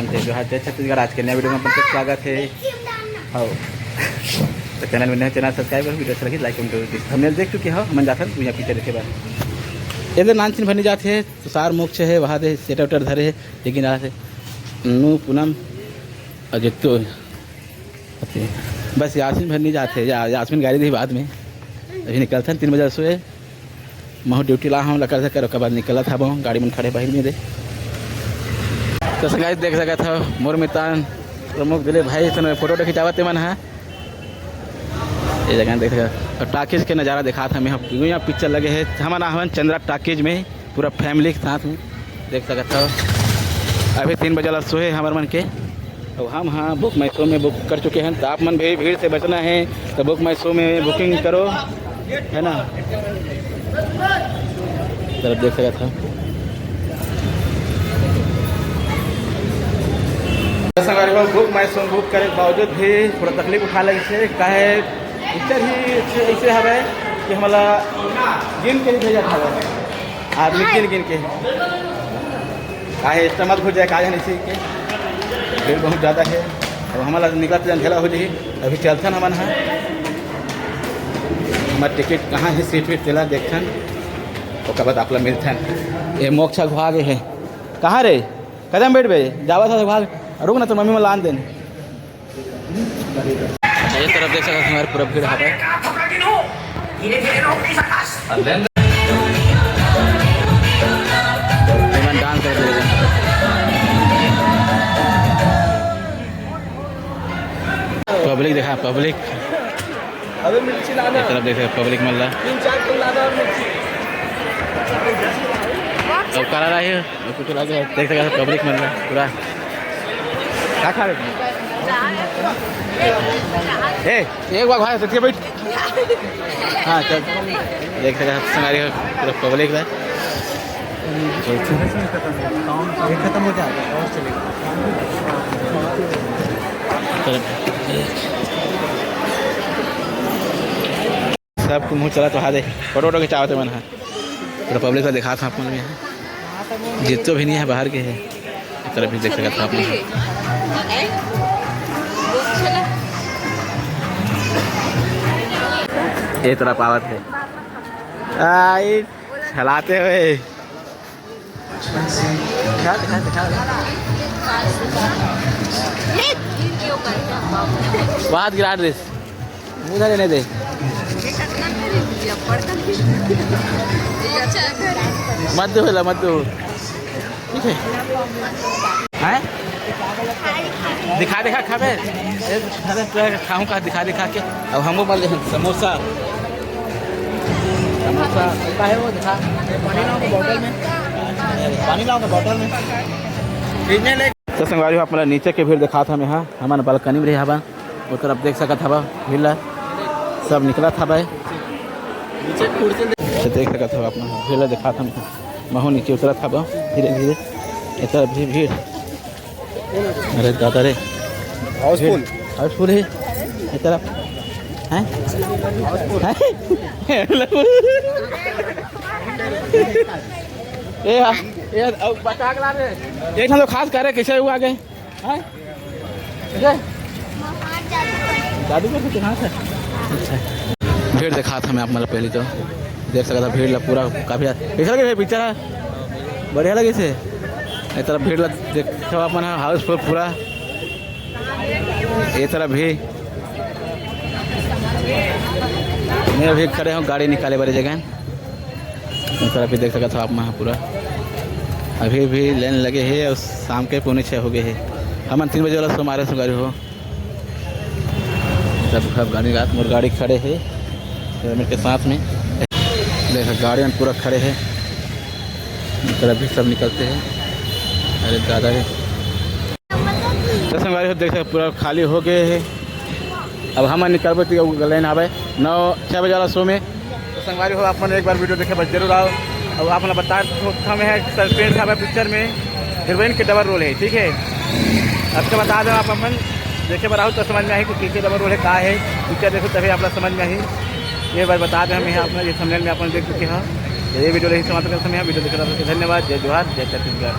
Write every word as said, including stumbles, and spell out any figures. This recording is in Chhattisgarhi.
जय जोहार, जय छत्तीसगढ़। आज के नया वीडियो में अपन के स्वागत है। हाँ, तो चैनल में नया, चैनल सब्सक्राइब करो, वीडियो अच्छा लगी लाइक कमेंट जरूर करो। थंबनेल देख चुके हो, हमन जाथन यहाँ पिक्चर देखे बर। ये दे नानसिन भरनी जात है, तुषार मोक्ष है, वहाँ दे सेटर वेटर धरे है, लेकिन यहाँ से नू पूनम और जित्तू, बस यासमिन भरनी जात है, या, यासमिन गाड़ी दी बाद में। अभी निकलथन तीन बजे सुबह। महू ड्यूटी ला हम लकर से करो, ओकर बाद निकलत हबो, गाड़ी मन खड़े बाहिर में दे। तो संगाई देख सकत हो, मोर मितान प्रमुख दिलीप भाई, इस समय फोटो खिंचावत मन हा। ये जगह देख सकत हो, टॉकीज के नज़ारा दिखात हमें हम, यहाँ पिक्चर लगे है, हमन आहवन चंद्रा टॉकीज में, पूरा फैमिली के साथ में देख सकत हो। अभी तीन बजे ला सोहे हमर मन के, तो हम हाँ बुक माई शो में बुक कर चुके हैं, तो आप मन भी भीड़ से बचना है, तो बुक माई शो में बुकिंग करो, है ना। तरफ देख सकत हो। तो संगवारी हो, बुक माई शो बुक करे के बावजूद भी थोड़ा तकलीफ उठा लगे से, काहे पिक्चर ही ऐसे, ऐसे हवे कि हमला गिन के ही भेजत हवे, आदमी गिन गिन के, काहे इस्तेमाल हो जाए, काहे नहीं सीख के, भीड़ बहुत ज़्यादा है। अब हमला निकलत अंधेरा हो जाही, अभी चलथन हमन हा। हमार टिकट कहाँ है, सीट वीट तेला देखथन, ओकर बाद आप ला मिलथन। ये मोक्ष घुआ गए है, कहाँ रे? कदम बैठ बे, जावा था भाग, रुक ना, तो मम्मी में लान देन। ये तरफ देख सकत हो, हमारे पूरा भीड़ हवे। एमन डांस करत हे। पब्लिक देखा, पब्लिक। अबे मिर्ची लाना। ये तरफ देख सकत हो, पब्लिक मन ला। तीन चार किलो लाना और मिर्ची। अब करा रहा है, अब कुछ लागे, देख सकत हो, पब्लिक मन ला पूरा। का खा रहे? ए, एक बार भाई, सच्ची बैठ। हाँ, चल। देख सकत हो, संगवारी हो, पूरा पब्लिक ला। ये खत्म हो जाएगा और चलेगा। सब कुछ मुँह चला तो हा दे, फोटो वोटो खिंचावत हे मन हा। पूरा पब्लिक ला दिखात हँव आप मन में। जित्तो भी नहीं है, बाहर के है। इस तरफ भी देख सकत हो आप मन। ये तरफ आवत है। आई, चलाते हुए। दिखा, दिखा, दिखा। बात गिरा दे। मुंह धरे नहीं दे। मत दो, मत दो। ठीक है। हैं? दिखा, दिखा, खाबे। ए, खाबे, पूरा खाऊं का दिखा, दिखा के। अब हमको बोल दे, समोसा। समोसा। का है वो? दिखा। पानी लाओ ना बॉटल में। पानी लाओ ना बॉटल में। तो संगवारी हो, आप मन ला नीचे के भीड़ दिखात हन, हमन बालकनी में रहे हवन। ओ तरफ देख सकत हव भीड़ ला, सब निकलत हवय। नीचे कुर्सी दे- तो देख सकत हव आप मन, भीड़ ला दिखात हन। महू नीचे उतरत हव धीरे धीरे। ए तरफ भी भीड़। अरे दादा रे, हाउसफुल। हाउसफुल है ए तरफ। हैं? हैं? ए, ए, अब बचा के ला रे। एक ठन तो खास करे, कैसे हुआ आगे? हैं? कैसे? जादू कर सकते, कहाँ से? अच्छा। भीड़ दिखात हन आप मन ला, पहले तो देख सकत हव भीड़ ला पूरा काफी। कैसा लगे भैया पिक्चर है? बढ़िया लगे से? ए तरफ भीड़ ला देखो आप मन, हाउसफुल पूरा। ए तरफ भी मैं अभी खड़े हूँ गाड़ी निकाले वाली जगह। ए तरफ भी देख सकत हव आप मन पूरा, अभी भी लाइन लगे हे और शाम के पौने छः हो गए हे। हमन तीन बजे वाला शो मारे संगवारी हो। सब, सब गाड़ी रात मोर गाड़ी खड़े हे हेलमेट के साथ में। देखो गाड़ी मन पूरा खड़े हे, ए तरफ भी सब निकलते हे। अरे दादा रे। तो संगवारी हो, देख सकत, पूरा खाली हो गए हे। अब हमन निकलबो तो लाइन आवे नौ, छः बजे वाला शो में। तो संगवारी हो, आप मन एक बार वीडियो देखे बर जरूर आओ। और आप मन बता, हमें है सस्पेंस हवे पिक्चर में हीरोइन के डबल रोल है, ठीक है। अब तो बता दें, आप मन देखे बर आओ तो समझ में आही कि के डबल रोल है, का है। पिक्चर देखो तभी आप लोग समझ में आही। ये बार बता दें, हम यहाँ अपना ये थंबनेल में आप मन देख चुके हैं। तो ये वीडियो यही समाप्त करते हैं। वीडियो देखने के लिए धन्यवाद। जय जोहार, जय छत्तीसगढ़।